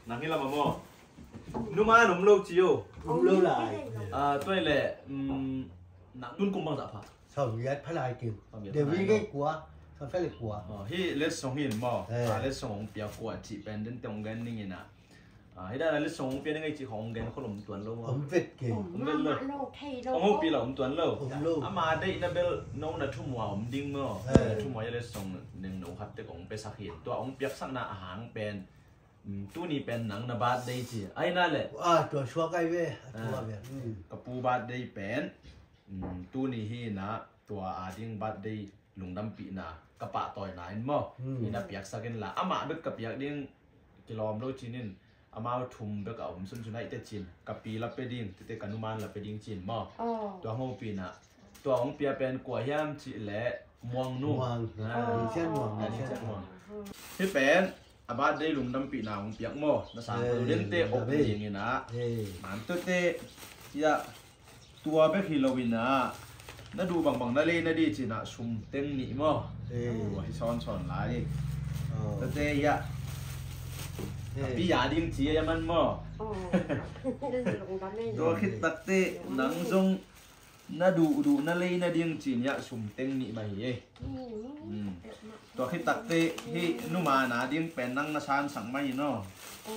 Nang hila mamo. Numa num lo chiyo. Num lo lai. Ah, toi le. Hmm, nang tun kum bang sa pha. Sa yat pha lai kim. De wi ke kwa. Sa fa le kwa. Oh, hi let song hin mo. Ah, let song pia kwa chi pen den tong gan ning ina. Ah, hi da let song pia ning chi hong gan ko lom tuan lo mo. Om vet ke. Om vet lo. Ong pi lo om tuan lo. Ama de na bel no na thum wa om ding mo. Na thum wa let song neng no khat te kong pe sak hin. Tua ong piak sak na ahang pen. อืม ตู้ນີ້ເປັນໜັງນະບາດໄດ້ຊິ ໄອ້ນະແຫຼະ ອ່າ ຕົວຊວກໄອ້ເວ ອ່າ ຕົວແບບ ອືມ ກະປູບາດໄດ້ເປັນ ອືມ ຕູ້ນີ້ຮີນະ ຕົວອາດິງບາດໄດ້ ລຸງດຳປີນາ ກະປະຕ່ອຍນາ ເຫັນບໍ່ ອືມ ນີ້ນະ ປຽກສະກິນລະ ອາມາເບັດກະປຽກດິງ ກິລອມໂລຈີນິນ ອາມາທຸມເບັດກະອົມຊຸນຊຸນໄນເຕຈິນ ກະປີລະເປດິງ ເຕເຕກະນຸມານລະເປດິງຈິນບໍ່ ຕົວໂຮປີນະ ຕົວອອງເປຍແປນກົວຫາມຈິແລະ ມ່ວງນູ່ ມ່ວງ ອ່າ ດິງຊຽນມ່ວງ ອ່າ ດິງຊຽນມ່ວງ ເຮັດແປນ ອາບາດໄດ້ລຸງດຳປີນາອອງປຽກໝໍ ນະສາມເປີເດັນເຕອົບເອງນີ້ນະ ເອີ ມານໂຕເຕ ຢາ ຕົວແບກຮີໂລວິນນະ ນະດູບັງບັງນະເລນະດີຈິນະ ຊຸມເຕັງນີ້ໝໍ ເອີ ຕົວທີ່ຊ້ອນສອນຫຼາຍ ເອີ ໂຕເຕ ຢາ ເອີ ປີຢາດິງຈີຍາມັນໝໍ ຕົວຄິດຕັກເຕ ໜັງຈົງ ນະດູດູນະເລຍນະດິງຈີນຍະຊຸມເຕັງນີ້ມາເຮ ອືມ ຕົວຄິດຕັກເຕ ຮີນຸມານາດິງແປນນັງນະຊານສັງມາເນາະ ໂອ້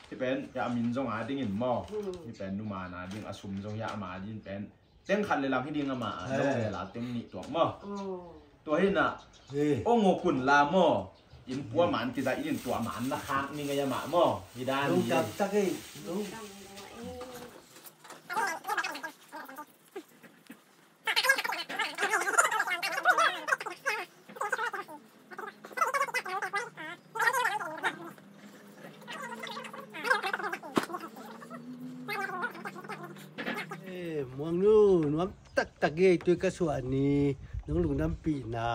ທີ່ແປນຍະອາມິນຈົງອາດິງເຫັນໝໍ ອືມ ທີ່ແປນນຸມານາດິງອາຊຸມຈົງຍະອາມາດິງແປນ ເຕັງຂັນເລລຳຮີດິງອາມາ ເອີ ເລລາເຕັງນີ້ຕົວໝໍ ໂອ້ ຕົວເຫັນນະ ເອີ ໂອໂງກຸນລາໝໍ ອິນປົວໝານກິດາອິນຕົວໝານນະຄາງນີ້ກະຍະມະໝໍ ອີດານີ້ ເອີ ມ່ວງນູ່ ນວມຕັກຕັກເອີຍ ຕຸ້ຍກະສວນນີ້ ນ້ອງລຸງດຳປີນາ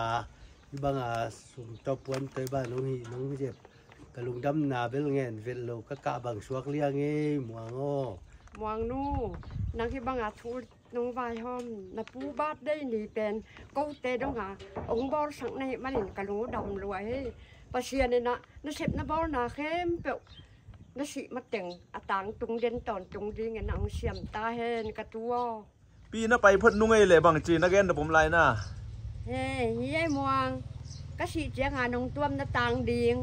ຢູ່ບັງອາ ຊຸມເຕົ້າປວນ ຕົວຍບ້ານນ້ອງຮີນ້ອງເຈັບ ກະລຸງດຳນາເວລແງນເວລໂລ ກະກະບັງສວກລຽງເອີຍ ມ່ວງໂອ ມ່ວງນູ່ ນາງທີ່ບັງອາທູ ນ້ອງວາຍຫອມ ນະປູບາດໄດ້ໜີແປນ ເກົາແຕ່ດົງຫາ ອົງບອລສັງໃນມາລິນກະໂລດຳລວຍ ປາເຊຍເນນະ ນະເຊັບນະບອລນາເຄັມເປວ ນະຊິມາແຕ່ງອາຕາງຕຸງເດັ່ນຕອນຕຸງດີເງນະ ອອງສຽມຕາແຮນກະຕົວ ປີນະໄປເພິ່ນນຸງເອີຍແຫຼະ ບັງຈີນະແກນນະຜົມລາຍນາ ເຮ ເຮຍາຍມ່ວງ ກະຊິຈຽງຫາໜອງຕວມນະຕາງດີງ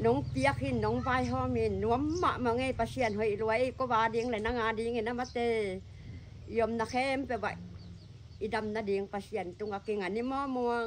ໜອງປຽກຫີນ ໜອງວາຍຫອມຫີນ ນວມມະມະເງຍ ປາຊຽນຫອຍລວຍ ກະວາດີງແລະນາງາດີງເນນະມາເຕ ຍອມນະແຄມເປວ ອີດຳນະດີງປາຊຽນຕຸງອາກິງອານິມອມ່ວງ